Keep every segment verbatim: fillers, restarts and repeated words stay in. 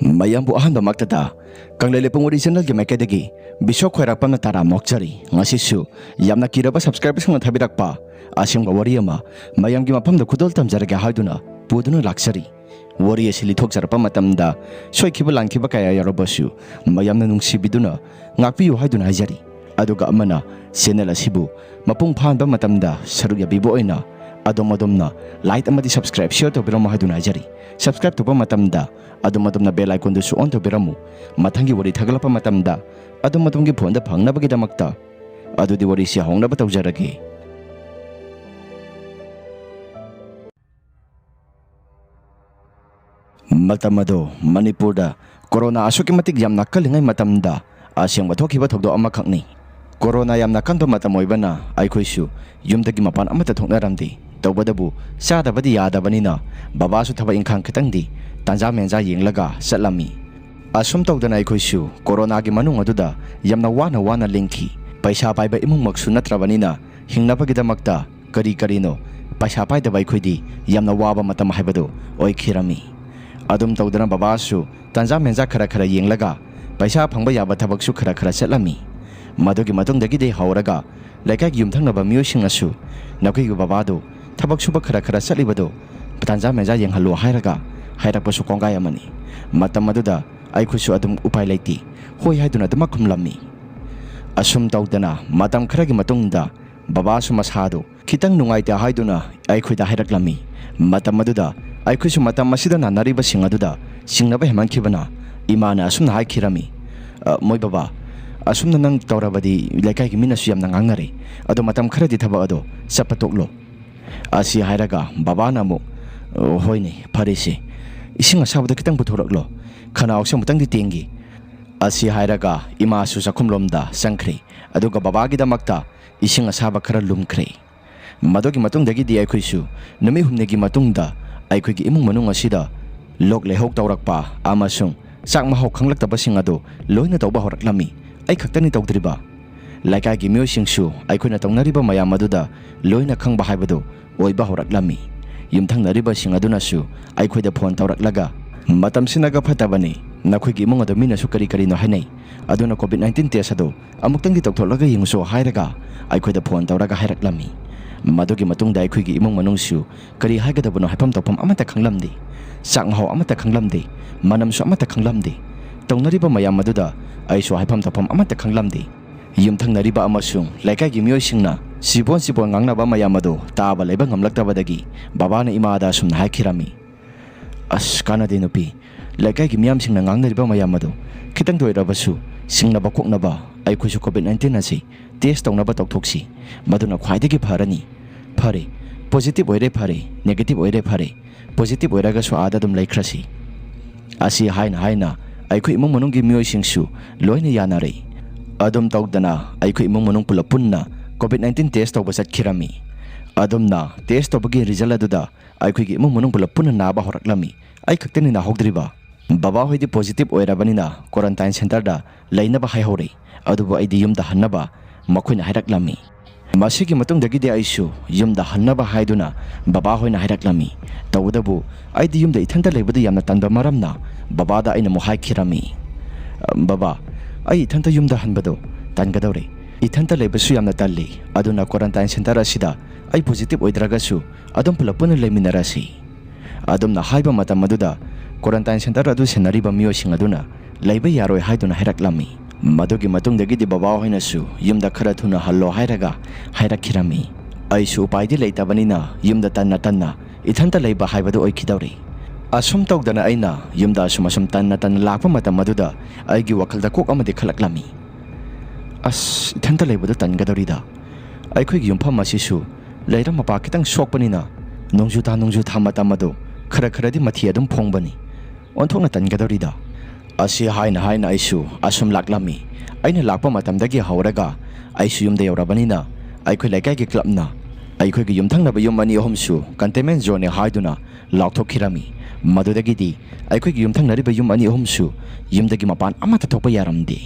ꯃꯌꯥꯝꯕꯨ ꯑꯍꯥꯟꯕꯃꯛꯇꯗ ꯀꯪꯂꯩ ꯂꯩꯄꯨꯡ ꯋꯥꯔꯤ ꯆꯦꯅꯦꯜꯒꯤ ꯃꯥꯏꯀꯩꯗꯒꯤ ꯕꯤꯁꯣ ꯈ꯭ꯋꯥꯏꯔꯥꯛꯄꯝꯅ ꯇꯔꯥꯝꯅ ꯑꯣꯛꯆꯔꯤ꯫ ꯉꯁꯤꯁꯨ ꯌꯥꯝꯅ ꯀꯤꯔꯕ ꯁꯕꯁꯀ꯭ꯔꯥꯏꯕꯔꯁꯤꯡꯅ ꯊꯥꯕꯤꯔꯛꯄ ꯑꯁꯦꯡꯕ ꯋꯥꯔꯤ ꯑꯃ ꯃꯌꯥꯝꯒꯤ ꯃꯐꯝꯗ ꯈꯨꯗꯣꯜ ꯇꯝꯖꯔꯒꯦ ꯍꯥꯏꯗꯨꯅ ꯄꯨꯗꯨꯅ ꯂꯥꯛꯆꯔꯤ꯫ ꯋꯥꯔꯤ ꯑꯁꯤ ꯂꯤꯊꯣꯛꯆꯔꯛꯄ ꯃꯇꯝꯗ ꯁꯣꯏꯈꯤꯕ ꯂꯥꯟꯈꯤꯕ ꯀꯌꯥ ꯌꯥꯎꯔꯕꯁꯨ ꯃꯌꯥꯝꯅ ꯅꯨꯡꯁꯤꯕꯤꯗꯨꯅ ꯉꯥꯛꯄꯤꯌꯨ ꯍꯥꯏꯗꯨꯅ ꯍꯥꯏꯖꯔꯤ꯫ ꯑꯗꯨꯒ ꯑꯃꯅ, ꯆꯦꯅꯦꯜ ꯑꯁꯤꯕꯨ ꯃꯄꯨꯡ ꯐꯥꯍꯟꯕ ꯃꯇꯝꯗ ꯁꯔꯨꯛ ꯌꯥꯕꯤꯕ ꯑꯣꯏꯅ ꯑꯗꯣꯝ ꯑꯗꯣꯝꯅ ꯂꯥꯏꯛ ꯑꯃꯗꯤ ꯁꯕꯁꯀ꯭ꯔꯥꯏꯕ ꯁꯤꯌꯔ ꯇꯧꯕꯤꯔꯝꯃꯨ ꯍꯥꯏꯗꯨꯅ ꯍꯥꯏꯖꯔꯤ꯫ ꯁꯕꯁꯀ꯭ꯔꯥꯏꯕ ꯇꯧꯕ ꯃꯇꯝꯗ ꯑꯗꯣꯝ ꯑꯗꯣꯝꯅ ꯕꯦꯜ ꯑꯥꯏꯀꯣꯟꯗꯨꯁꯨ ꯑꯣꯟ ꯇꯧꯕꯤꯔꯝꯃꯨ꯫ ꯃꯊꯪꯒꯤ ꯋꯥꯔꯤ ꯊꯥꯒꯠꯂꯛꯄ ꯃꯇꯝꯗ ꯑꯗꯣꯝ ꯑꯗꯣꯝꯒꯤ ꯐꯣꯟꯗ ꯐꯪꯅꯕꯒꯤꯗꯃꯛꯇ꯫ ꯑꯗꯨꯗꯤ ꯋꯥꯔꯤꯁꯤ ꯍꯧꯅꯕ ꯇꯧꯖꯔꯒꯦ꯫ ꯃꯇꯝ ꯑꯗꯣ ꯃꯅꯤꯄꯨꯔꯗ ꯀꯣꯔꯣꯅꯥ ꯑꯁꯨꯛꯀꯤ ꯃꯇꯤꯛ ꯌꯥꯝꯅ ꯀꯜꯂꯤꯉꯩ ꯃꯇꯝꯗ ꯑꯁꯦꯡꯕ ꯊꯣꯛꯈꯤꯕ ꯊꯧꯗꯣꯛ ꯑꯃꯈꯛꯅꯤ꯫ ꯀꯣꯔꯣꯅꯥ ꯌꯥꯝꯅ ꯀꯟꯕ ꯃꯇꯝ ꯑꯣꯏꯕꯅ ꯑꯩꯈꯣꯏꯁꯨ ꯌꯨꯝꯗꯒꯤ ꯃꯄꯥꯟ ꯑꯃꯠꯇ ꯊꯣꯛꯅꯔꯝꯗꯦ꯫ ꯇꯧꯕꯗꯕꯨ ꯆꯥꯗꯕꯗꯤ ꯌꯥꯗꯕꯅꯤꯅ ꯕꯕꯥꯁꯨ ꯊꯕꯛ ꯏꯪꯈꯥꯡ ꯈꯤꯇꯪꯗꯤ ꯇꯥꯟꯖꯥ ꯃꯦꯟꯖꯥ ꯌꯦꯡꯂꯒ ꯆꯠꯂꯝꯃꯤ꯫ ꯑꯁꯨꯝ ꯇꯧꯗꯅ ꯑꯩꯈꯣꯏꯁꯨ ꯀꯣꯔꯣꯅꯥꯒꯤ ꯃꯅꯨꯡ ꯑꯗꯨꯗ ꯌꯥꯝꯅ ꯋꯥꯅ ꯋꯥꯅ ꯂꯦꯟꯈꯤ꯫ ꯄꯩꯁꯥ ꯄꯥꯏꯕ ꯏꯃꯨꯡꯃꯛꯁꯨ ꯅꯠꯇ꯭ꯔꯕꯅꯤꯅ ꯍꯤꯡꯅꯕꯒꯤꯗꯃꯛꯇ ꯀꯔꯤ ꯀꯔꯤꯅꯣ ꯄꯩꯁꯥ ꯄꯥꯏꯗꯕ ꯑꯩꯈꯣꯏꯗꯤ ꯌꯥꯝꯅ ꯋꯥꯕ ꯃꯇꯝ ꯍꯥꯏꯕꯗꯨ ꯑꯣꯏꯈꯤꯔꯝꯃꯤ꯫ ꯑꯗꯨꯝ ꯇꯧꯗꯅ ꯕꯕꯥꯁꯨ ꯇꯥꯟꯖꯥ ꯃꯦꯟꯖꯥ ꯈꯔ ꯈꯔ ꯌꯦꯡꯂꯒ ꯄꯩꯁꯥ ꯐꯪꯕ ꯌꯥꯕ ꯊꯕꯛꯁꯨ ꯈꯔ ꯈꯔ ꯆꯠꯂꯝꯃꯤ꯫ ꯃꯗꯨꯒꯤ ꯃꯇꯨꯡꯗꯒꯤꯗꯤ ꯍꯧꯔꯒ ꯂꯩꯀꯥꯏꯒꯤ ꯌꯨꯝꯊꯪꯅꯕ ꯃꯤꯑꯣꯏꯁꯤꯡꯅꯁꯨ "ꯅꯈꯣꯏꯒꯤ ꯕꯕꯥꯗꯨ ꯊꯕꯛ ꯁꯨꯕ ꯈꯔ ꯈꯔ ꯆꯠꯂꯤꯕꯗꯨ ꯇꯥꯟꯖꯥ ꯃꯦꯟꯖꯥ ꯌꯦꯡꯍꯜꯂꯨ" ꯍꯥꯏꯔꯒ ꯍꯥꯏꯔꯛꯄꯁꯨ ꯀꯣꯡꯒꯥꯏ ꯑꯃꯅꯤ꯫ ꯃꯇꯝ ꯑꯗꯨꯗ ꯑꯩꯈꯣꯏꯁꯨ ꯑꯗꯨꯝ ꯎꯄꯥꯏ ꯂꯩꯇꯦ, ꯍꯣꯏ ꯍꯥꯏꯗꯨꯅ ꯑꯗꯨꯃꯛ ꯈꯨꯝꯂꯝꯃꯤ꯫ ꯑꯁꯨꯝ ꯇꯧꯗꯅ ꯃꯇꯝ ꯈꯔꯒꯤ ꯃꯇꯨꯡꯗ ꯕꯕꯥꯁꯨ ꯃꯁꯥꯗꯨ ꯈꯤꯇꯪ ꯅꯨꯡꯉꯥꯏꯇꯦ ꯍꯥꯏꯗꯨꯅ ꯑꯩꯈꯣꯏꯗ ꯍꯥꯏꯔꯛꯂꯝꯃꯤ꯫ ꯃꯇꯝ ꯑꯗꯨꯗ ꯑꯩꯈꯣꯏꯁꯨ ꯃꯇꯝ ꯑꯁꯤꯗ ꯅꯥꯅꯔꯤꯕꯁꯤꯡ ꯑꯗꯨꯗ ꯆꯤꯡꯅꯕ ꯍꯦꯟꯃꯟꯈꯤꯕꯅ ꯏꯃꯥꯅ ꯑꯁꯨꯝꯅ ꯍꯥꯏꯈꯤꯔꯝꯃꯤ, "ꯑ, ꯃꯣꯏ ꯕꯕꯥ, ꯑꯁꯨꯝꯅ ꯅꯪ ꯇꯧꯔꯕꯗꯤ ꯂꯩꯀꯥꯏꯒꯤ ꯃꯤꯅꯁꯨ ꯌꯥꯝꯅ ꯉꯥꯡꯅꯔꯦ꯫ ꯑꯗꯣ ꯃꯇꯝ ꯈꯔꯗꯤ ꯊꯕꯛ ꯑꯗꯣ ꯆꯠꯄ ꯇꯣꯛꯂꯣ"꯫ ꯑꯁꯤ ꯍꯥꯏꯔꯒ ꯕꯕꯥꯅ ꯑꯃꯨꯛ, "ꯑ, ꯍꯣꯏꯅꯦ, ꯐꯔꯦꯁꯦ, ꯏꯁꯤꯡ ꯑꯁꯥꯕꯗꯣ ꯈꯤꯇꯪ ꯄꯨꯊꯣꯔꯛꯂꯣ, ꯈꯅꯥꯎꯁꯦ ꯑꯃꯨꯛꯇꯪꯗꯤ ꯇꯦꯡꯒꯦ"꯫ ꯑꯁꯤ ꯍꯥꯏꯔꯒ ꯏꯃꯥꯁꯨ ꯆꯥꯛꯈꯨꯝꯂꯣꯝꯗ ꯆꯪꯈ꯭ꯔꯦ꯫ ꯑꯗꯨꯒ ꯕꯕꯥꯒꯤꯗꯃꯛꯇ ꯏꯁꯤꯡ ꯑꯁꯥꯕ ꯈꯔ ꯂꯨꯝꯈ꯭ꯔꯦ꯫ ꯃꯗꯨꯒꯤ ꯃꯇꯨꯡꯗꯒꯤꯗꯤ ꯑꯩꯈꯣꯏꯁꯨ ꯅꯨꯃꯤꯠ ꯍꯨꯝꯅꯤꯒꯤ ꯃꯇꯨꯡꯗ ꯑꯩꯈꯣꯏꯒꯤ ꯏꯃꯨꯡ ꯃꯅꯨꯡ ꯑꯁꯤꯗ ꯂꯣꯛ ꯂꯥꯏꯍꯧ ꯇꯧꯔꯛꯄ ꯑꯃꯁꯨꯡ ꯆꯥꯛ ꯃꯍꯥꯎ ꯈꯪꯂꯛꯇꯕꯁꯤꯡ ꯑꯗꯨ ꯂꯣꯏꯅ ꯇꯧꯕ ꯍꯧꯔꯛꯂꯝꯃꯤ꯫ ꯑꯩ ꯈꯛꯇꯅꯤ ꯇꯧꯗ꯭ꯔꯤꯕ꯫ ꯂꯩꯀꯥꯏꯒꯤ ꯃꯤꯑꯣꯏꯁꯤꯡꯁꯨ ꯑꯩꯈꯣꯏꯅ ꯇꯧꯅꯔꯤꯕ ꯃꯌꯥꯝ ꯑꯗꯨꯗ ꯂꯣꯏꯅ ꯈꯪꯕ ꯍꯥꯏꯕꯗꯨ ꯑꯣꯏꯕ ꯍꯧꯔꯛꯂꯝꯃꯤ꯫ ꯌꯨꯝꯊꯪꯅꯔꯤꯕꯁꯤꯡ ꯑꯗꯨꯅꯁꯨ ꯑꯩꯈꯣꯏꯗ ꯐꯣꯟ ꯇꯧꯔꯛꯂꯒ "ꯃꯇꯝꯁꯤꯅꯒ ꯐꯠꯇꯕꯅꯤ, ꯅꯈꯣꯏꯒꯤ ꯏꯃꯨꯡ ꯑꯗꯨ ꯃꯤꯅꯁꯨ ꯀꯔꯤ ꯀꯔꯤꯅꯣ ꯍꯥꯏꯅꯩ, ꯑꯗꯨꯅ ꯀꯣꯚꯤꯗ ꯅꯥꯏꯟꯇꯤꯟ ꯇꯦꯁ ꯑꯗꯨ ꯑꯃꯨꯛꯇꯪꯗꯤ ꯇꯧꯊꯣꯛꯂꯒ ꯌꯦꯡꯉꯨꯁꯨ" ꯍꯥꯏꯔꯒ ꯑꯩꯈꯣꯏꯗ ꯐꯣꯟ ꯇꯧꯔꯒ ꯍꯥꯏꯔꯛꯂꯝꯃꯤ꯫ ꯃꯗꯨꯒꯤ ꯃꯇꯨꯡꯗ ꯑꯩꯈꯣꯏꯒꯤ ꯏꯃꯨꯡ ꯃꯅꯨꯡꯁꯨ ꯀꯔꯤ ꯍꯥꯏꯒꯗꯕꯅꯣ ꯍꯥꯏꯐꯝ ꯇꯧꯐꯝ ꯑꯃꯠꯇ ꯈꯪꯂꯝꯗꯦ꯫ ꯆꯥꯛ ꯃꯍꯥꯎ ꯑꯃꯠꯇ ꯈꯪꯂꯝꯗꯦ꯫ ꯃꯅꯝꯁꯨ ꯑꯃꯠꯇ ꯈꯪꯂꯝꯗꯦ꯫ ꯇꯧꯅꯔꯤꯕ ꯃꯌꯥꯝ ꯑꯗꯨꯗ ꯑꯩꯁꯨ ꯍꯥꯏꯐꯝ ꯇꯧꯐꯝ ꯑꯃꯠꯇ ꯈꯪꯂꯝꯗꯦ꯫ ꯌꯨꯝꯊꯪꯅꯔꯤꯕ ꯑꯃꯁꯨꯡ ꯂꯩꯀꯥꯏꯒꯤ ꯃꯤꯑꯣꯏꯁꯤꯡꯅ ꯆꯤꯕꯣꯟ ꯆꯤꯕꯣꯟ ꯉꯥꯡꯅꯕ ꯃꯌꯥꯝ ꯑꯗꯨ ꯇꯥꯕ ꯂꯩꯕ ꯉꯝꯂꯛꯇꯕꯗꯒꯤ ꯕꯕꯥꯅ ꯏꯃꯥꯗ ꯑꯁꯨꯝꯅ ꯍꯥꯏꯈꯤꯔꯝꯃꯤ, "ꯑꯁ, ꯀꯥꯟꯅꯗꯦ ꯅꯨꯄꯤ꯫ ꯂꯩꯀꯥꯏꯒꯤ ꯃꯤꯌꯥꯝꯁꯤꯡꯅ ꯉꯥꯡꯅꯔꯤꯕ ꯃꯌꯥꯝ ꯑꯗꯨ ꯈꯤꯇꯪꯗ ꯑꯣꯏꯔꯕꯁꯨ ꯁꯤꯡꯅꯕ ꯈꯣꯠꯅꯕ ꯑꯩꯈꯣꯏꯁꯨ ꯀꯣꯚꯤꯗ ꯅꯥꯏꯟꯇꯤꯟ ꯑꯁꯤ ꯇꯦꯁ ꯇꯧꯅꯕ ꯇꯧꯊꯣꯛꯁꯤ꯫ ꯃꯗꯨꯅ ꯈ꯭ꯋꯥꯏꯗꯒꯤ ꯐꯔꯅꯤ꯫ ꯐꯔꯦ, ꯄꯣꯖꯤꯇꯤꯚ ꯑꯣꯏꯔꯦ ꯐꯔꯦ, ꯅꯦꯒꯦꯇꯤꯚ ꯑꯣꯏꯔꯦ ꯐꯔꯦ, ꯄꯣꯖꯤꯇꯤꯚ ꯑꯣꯏꯔꯒꯁꯨ ꯑꯥꯗ ꯑꯗꯨꯝ ꯂꯩꯈ꯭ꯔꯁꯤ"꯫ ꯑꯁꯤ ꯍꯥꯏꯅ ꯍꯥꯏꯅ ꯑꯩꯈꯣꯏ ꯏꯃꯨꯡ ꯃꯅꯨꯡꯒꯤ ꯃꯤꯑꯣꯏꯁꯤꯡꯁꯨ ꯂꯣꯏꯅ ꯌꯥꯅꯔꯦ꯫ ꯑꯗꯨꯝ ꯇꯧꯗꯅ ꯑꯩꯈꯣꯏ ꯏꯃꯨꯡ ꯃꯅꯨꯡ ꯄꯨꯂꯞ ꯄꯨꯟꯅ ꯀꯣꯚꯤꯗ ꯅꯥꯏꯟꯇꯤꯟ ꯇꯦꯁ ꯇꯧꯕ ꯆꯠꯈꯤꯔꯝꯃꯤ꯫ ꯑꯗꯨꯝꯅ ꯇꯦꯁ ꯇꯧꯕꯒꯤ ꯔꯤꯖꯜ ꯑꯗꯨꯗ ꯑꯩꯈꯣꯏꯒꯤ ꯏꯃꯨꯡ ꯃꯅꯨꯡ ꯄꯨꯂꯞ ꯄꯨꯟꯅ ꯅꯥꯕ ꯍꯧꯔꯛꯂꯝꯃꯤ꯫ ꯑꯩ ꯈꯛꯇꯅꯤ ꯅꯥꯍꯧꯗ꯭ꯔꯤꯕ꯫ ꯕꯕꯥ ꯍꯣꯏꯗꯤ ꯄꯣꯖꯤꯇꯤꯚ ꯑꯣꯏꯔꯕꯅꯤꯅ ꯀ꯭ꯋꯥꯔꯟꯇꯥꯏꯟ ꯁꯦꯟꯇꯔꯗ ꯂꯩꯅꯕ ꯍꯥꯏꯍꯧꯔꯦ꯫ ꯑꯗꯨꯕꯨ ꯑꯩꯗꯤ ꯌꯨꯝꯗ ꯍꯟꯅꯕ ꯃꯈꯣꯏꯅ ꯍꯥꯏꯔꯛꯂꯝꯃꯤ꯫ ꯃꯁꯤꯒꯤ ꯃꯇꯨꯡꯗꯒꯤꯗꯤ ꯑꯩꯁꯨ ꯌꯨꯝꯗ ꯍꯟꯅꯕ ꯍꯥꯏꯗꯨꯅ ꯕꯕꯥ ꯍꯣꯏꯅ ꯍꯥꯏꯔꯛꯂꯝꯃꯤ꯫ ꯇꯧꯕꯇꯕꯨ ꯑꯩꯗꯤ ꯌꯨꯝꯗ ꯏꯊꯟꯇ ꯂꯩꯕꯗꯨ ꯌꯥꯝꯅ ꯇꯟꯕ ꯃꯔꯝꯅ ꯕꯕꯥꯗ ꯑꯩꯅ ꯑꯃꯨꯛ ꯍꯥꯏꯈꯤꯔꯝꯃꯤ, "ꯕꯕꯥ, ꯑꯩ ꯏꯊꯟꯇ ꯌꯨꯝꯗ ꯍꯟꯕꯗꯣ ꯇꯟꯒꯗꯧꯔꯦ꯫ ꯏꯊꯟꯇ ꯂꯩꯕꯁꯨ ꯌꯥꯝꯅ ꯇꯜꯂꯤ꯫ ꯑꯗꯨꯅ ꯀ꯭ꯋꯥꯔꯟꯇꯥꯏꯟ ꯁꯦꯟꯇꯔ ꯑꯁꯤꯗ ꯑꯩ ꯄꯣꯖꯤꯇꯤꯚ ꯑꯣꯏꯗ꯭ꯔꯒꯁꯨ ꯑꯗꯨꯝ ꯄꯨꯂꯞ ꯄꯨꯟꯅ ꯂꯩꯃꯤꯟꯅꯔꯁꯤ"꯫ ꯑꯗꯨꯝꯅ ꯍꯥꯏꯕ ꯃꯇꯝ ꯑꯗꯨꯗ ꯀ꯭ꯋꯥꯔꯟꯇꯥꯏꯟ ꯁꯦꯟꯇꯔ ꯑꯗꯨ ꯁꯦꯟꯅꯔꯤꯕ ꯃꯤꯑꯣꯏꯁꯤꯡ ꯑꯗꯨꯅ ꯂꯩꯕ ꯌꯥꯔꯣꯏ ꯍꯥꯏꯗꯨꯅ ꯍꯥꯏꯔꯛꯂꯝꯃꯤ꯫ ꯃꯗꯨꯒꯤ ꯃꯇꯨꯡꯗꯒꯤꯗꯤ ꯕꯕꯥ ꯍꯣꯏꯅꯁꯨ ꯌꯨꯝꯗ ꯈꯔ ꯊꯨꯅ ꯍꯜꯂꯣ ꯍꯥꯏꯔꯒ ꯍꯥꯏꯔꯛꯈꯤꯔꯝꯃꯤ꯫ ꯑꯩꯁꯨ ꯎꯄꯥꯏꯗꯤ ꯂꯩꯇꯕꯅꯤꯅ ꯌꯨꯝꯗ ꯇꯟꯅ ꯇꯟꯅ ꯏꯊꯟꯇ ꯂꯩꯕ ꯍꯥꯏꯕꯗꯨ ꯑꯣꯏꯈꯤꯗꯧꯔꯤ꯫ ꯑꯁꯨꯝ ꯇꯧꯗꯅ ꯑꯩꯅ ꯌꯨꯝꯗ ꯑꯁꯨꯝ ꯑꯁꯨꯝ ꯇꯟꯅ ꯇꯟꯅ ꯂꯥꯛꯄ ꯃꯇꯝ ꯑꯗꯨꯗ ꯑꯩꯒꯤ ꯋꯥꯈꯜꯗ ꯀꯣꯛ ꯑꯃꯗꯤ ꯈꯜꯂꯛꯂꯝꯃꯤ꯫ "ꯑꯁ, ꯏꯊꯟꯇ ꯂꯩꯕꯗꯣ ꯇꯟꯒꯗꯧꯔꯤꯗ꯫ ꯑꯩꯈꯣꯏꯒꯤ ꯌꯨꯝꯐꯝ ꯑꯁꯤꯁꯨ ꯂꯩꯔ ꯃꯄꯥ ꯈꯤꯇꯪ ꯁꯣꯛꯄꯅꯤꯅ ꯅꯣꯡꯖꯨ ꯊꯥ ꯅꯣꯡꯖꯨ ꯊꯥ ꯃꯇꯝ ꯑꯗꯨ ꯈꯔ ꯈꯔꯗꯤ ꯃꯊꯤ ꯑꯗꯨꯝ ꯐꯣꯡꯕꯅꯤ꯫ ꯑꯣꯟꯊꯣꯛꯅ ꯇꯟꯒꯗꯧꯔꯤꯗ"꯫ ꯑꯁꯤ ꯍꯥꯏꯅ ꯍꯥꯏꯅ ꯑꯩꯁꯨ ꯑꯁꯨꯝ ꯂꯥꯛꯂꯝꯃꯤ꯫ ꯑꯩꯅ ꯂꯥꯛꯄ ꯃꯇꯝꯗꯒꯤ ꯍꯧꯔꯒ ꯑꯩꯁꯨ ꯌꯨꯝꯗ ꯌꯧꯔꯕꯅꯤꯅ ꯑꯩꯈꯣꯏ ꯂꯩꯀꯥꯏꯒꯤ ꯀ꯭ꯂꯕꯅ ꯑꯩꯈꯣꯏꯒꯤ ꯌꯨꯝꯊꯪꯅꯕ ꯌꯨꯝ ꯑꯅꯤ ꯑꯍꯨꯝꯁꯨ ꯀꯟꯇꯦꯟꯃꯦꯟ ꯖꯣꯟꯅꯤ ꯍꯥꯏꯗꯨꯅ ꯂꯥꯎꯊꯣꯛꯈꯤꯔꯝꯃꯤ꯫ ꯃꯗꯨꯗꯒꯤꯗꯤ ꯑꯩꯈꯣꯏꯒꯤ ꯌꯨꯝꯊꯪꯅꯔꯤꯕ ꯌꯨꯝ ꯑꯅꯤ ꯑꯍꯨꯝꯁꯨ ꯌꯨꯝꯗꯒꯤ ꯃꯄꯥꯟ ꯑꯃꯠꯇ ꯊꯣꯛꯄ ꯌꯥꯔꯝꯗꯦ꯫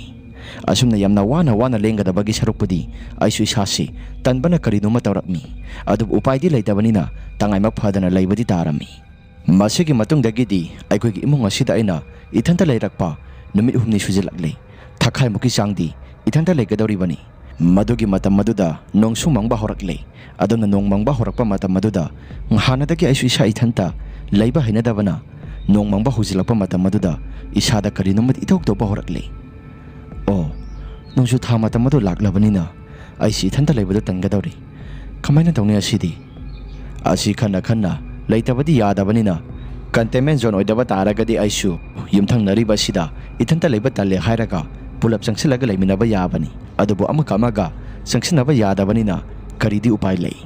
ꯑꯁꯨꯝꯅ ꯌꯥꯝꯅ ꯋꯥꯅ ꯋꯥꯅ ꯂꯦꯟꯒꯗꯕꯒꯤ ꯁꯔꯨꯛꯄꯨꯗꯤ ꯑꯩꯁꯨ ꯏꯁꯥꯁꯤ ꯇꯟꯕꯅ ꯀꯔꯤꯅꯣꯃ ꯇꯧꯔꯛꯃꯤ꯫ ꯑꯗꯨꯕꯨ ꯎꯄꯥꯏꯗꯤ ꯂꯩꯇꯕꯅꯤꯅ ꯇꯉꯥꯏꯃꯛ ꯐꯗꯅ ꯂꯩꯕꯗꯤ ꯇꯥꯔꯝꯃꯤ꯫ ꯃꯁꯤꯒꯤ ꯃꯇꯨꯡꯗꯒꯤꯗꯤ ꯑꯩꯈꯣꯏꯒꯤ ꯏꯃꯨꯡ ꯑꯁꯤꯗ ꯑꯩꯅ ꯏꯊꯟꯇ ꯂꯩꯔꯛꯄ ꯅꯨꯃꯤꯠ ꯍꯨꯝꯅꯤ ꯁꯨꯖꯤꯜꯂꯛꯂꯦ꯫ ꯊꯥꯈꯥꯏꯃꯨꯛꯀꯤ ꯆꯥꯡꯗꯤ ꯏꯊꯟꯇ ꯂꯩꯒꯗꯧꯔꯤꯕꯅꯤ꯫ ꯃꯗꯨꯒꯤ ꯃꯇꯝ ꯑꯗꯨꯗ ꯅꯣꯡꯁꯨ ꯃꯪꯕ ꯍꯧꯔꯛꯂꯦ꯫ ꯑꯗꯨꯝꯅ ꯅꯣꯡ ꯃꯪꯕ ꯍꯧꯔꯛꯄ ꯃꯇꯝ ꯑꯗꯨꯗ ꯍꯥꯟꯅꯗꯒꯤ ꯑꯩꯁꯨ ꯏꯁꯥ ꯏꯊꯟꯇ ꯂꯩꯕ ꯍꯩꯅꯗꯕꯅ ꯅꯣꯡ ꯃꯪꯕ ꯍꯧꯖꯤꯜꯂꯛꯄ ꯃꯇꯝ ꯑꯗꯨꯗ ꯏꯁꯥꯗ ꯀꯔꯤꯅꯣꯃ ꯏꯇꯧ ꯇꯧꯕ ꯍꯧꯔꯛꯂꯦ꯫ ꯑꯣ, ꯅꯣꯡꯖꯨ ꯊꯥ ꯃꯇꯝ ꯑꯗꯨ ꯂꯥꯛꯂꯕꯅꯤꯅ ꯑꯩꯁꯤ ꯏꯊꯟꯇ ꯂꯩꯕꯗ ꯇꯟꯒꯗꯧꯔꯤ꯫ ꯀꯃꯥꯏꯅ ꯇꯧꯅꯤ ꯑꯁꯤꯗꯤ? ꯑꯁꯤ ꯈꯟꯅ ꯈꯟꯅ ꯂꯩꯇꯕꯗꯤ ꯌꯥꯗꯕꯅꯤꯅ, ꯀꯟꯇꯦꯟꯃꯦꯟ ꯖꯣꯟ ꯑꯣꯏꯗꯕ ꯇꯥꯔꯒꯗꯤ ꯑꯩꯁꯨ ꯌꯨꯝꯊꯪꯅꯔꯤꯕ ꯑꯁꯤꯗ ꯏꯊꯟꯇ ꯂꯩꯕ ꯇꯜꯂꯦ ꯍꯥꯏꯔꯒ ꯄꯨꯂꯞ ꯆꯪꯁꯤꯜꯂꯒ ꯂꯩꯃꯤꯟꯅꯕ ꯌꯥꯕꯅꯤ꯫ ꯑꯗꯨꯕꯨ ꯑꯃꯒ ꯑꯃꯒ ꯆꯪꯁꯤꯟꯅꯕ ꯌꯥꯗꯕꯅꯤꯅ ꯀꯔꯤꯗꯤ ꯎꯄꯥꯏ ꯂꯩ?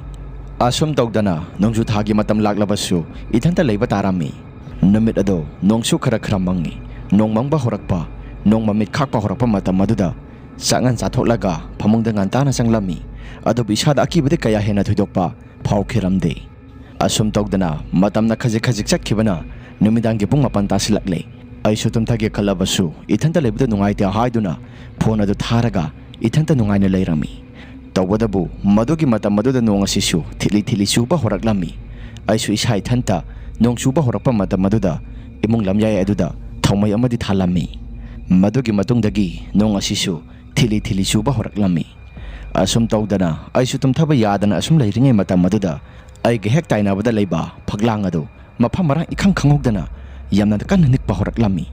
ꯑꯁꯨꯝ ꯇꯧꯗꯅ ꯅꯣꯡꯖꯨ ꯊꯥꯒꯤ ꯃꯇꯝ ꯂꯥꯛꯂꯕꯁꯨ ꯏꯊꯟꯇ ꯂꯩꯕ ꯇꯥꯔꯝꯃꯤ꯫ ꯅꯨꯃꯤꯠ ꯑꯗꯣ ꯅꯣꯡꯁꯨ ꯈꯔ ꯈꯔ ꯃꯪꯉꯤ꯫ ꯅꯣꯡ ꯃꯪꯕ ꯍꯧꯔꯛꯄ, ꯅꯣꯡ ꯃꯃꯤꯠ ꯈꯥꯛꯄ ꯍꯧꯔꯛꯄ ꯃꯇꯝ ꯑꯗꯨꯗ ꯆꯥꯛꯉꯟ ꯆꯥꯊꯣꯛꯂꯒ ꯐꯃꯨꯡꯗ ꯉꯟꯇꯥꯅ ꯆꯪꯂꯝꯃꯤ꯫ ꯑꯗꯨꯕꯨ ꯏꯁꯥꯗ ꯑꯀꯤꯕꯗꯤ ꯀꯌꯥ ꯍꯦꯟꯅ ꯊꯣꯏꯗꯣꯛꯄ ꯐꯥꯎꯈꯤꯔꯝꯗꯦ꯫ ꯑꯁꯨꯝ ꯇꯧꯗꯅ ꯃꯇꯝꯅ ꯈꯖꯤꯛ ꯈꯖꯤꯛ ꯆꯠꯈꯤꯕꯅ ꯅꯨꯃꯤꯗꯥꯡꯒꯤ ꯄꯨꯡ ꯃꯥꯄꯟ ꯇꯥꯁꯤꯜꯂꯛꯂꯦ꯫ ꯑꯩꯁꯨ ꯇꯨꯝꯊꯒꯦ ꯈꯜꯂꯕꯁꯨ ꯏꯊꯟꯇ ꯂꯩꯕꯗ ꯅꯨꯡꯉꯥꯏꯇꯦ ꯍꯥꯏꯗꯨꯅ ꯐꯣꯟ ꯑꯗꯨ ꯊꯥꯔꯒ ꯏꯊꯟꯇ ꯅꯨꯡꯉꯥꯏꯅ ꯂꯩꯔꯝꯃꯤ꯫ ꯇꯧꯕꯇꯕꯨ ꯃꯗꯨꯒꯤ ꯃꯇꯝ ꯑꯗꯨꯗ ꯅꯣꯡ ꯑꯁꯤꯁꯨ ꯊꯤꯠꯂꯤ ꯊꯤꯠꯂꯤ ꯆꯨꯕ ꯍꯧꯔꯛꯂꯝꯃꯤ꯫ ꯑꯩꯁꯨ ꯏꯁꯥ ꯏꯊꯟꯇ ꯅꯣꯡ ꯆꯨꯕ ꯍꯧꯔꯛꯄ ꯃꯇꯝ ꯑꯗꯨꯗ ꯏꯃꯨꯡ ꯂꯝꯌꯥꯏ ꯑꯗꯨꯗ ꯊꯥꯎꯃꯩ ꯑꯃꯗꯤ ꯊꯥꯜꯂꯝꯃꯤ꯫ ꯃꯗꯨꯒꯤ ꯃꯇꯨꯡꯗꯒꯤ ꯅꯣꯡ ꯑꯁꯤꯁꯨ ꯊꯤꯠꯂꯤ ꯊꯤꯠꯂꯤ ꯆꯨꯕ ꯍꯧꯔꯛꯂꯝꯃꯤ꯫ ꯑꯁꯨꯝ ꯇꯧꯗꯅ ꯑꯩꯁꯨ ꯇꯨꯝꯊꯕ ꯌꯥꯗꯅ ꯑꯁꯨꯝ ꯂꯩꯔꯤꯉꯩ ꯃꯇꯝ ꯑꯗꯨꯗ ꯑꯩꯒ ꯍꯦꯛ ꯇꯥꯏꯅꯕꯗ ꯂꯩꯕ ꯐꯛꯂꯥꯡ ꯑꯗꯨ ꯃꯐꯝ ꯃꯔꯥꯡ ꯏꯈꯪ ꯈꯪꯍꯧꯗꯅ ꯌꯥꯝꯅ ꯀꯟꯅ ꯅꯤꯛꯄ ꯍꯧꯔꯛꯂꯝꯃꯤ꯫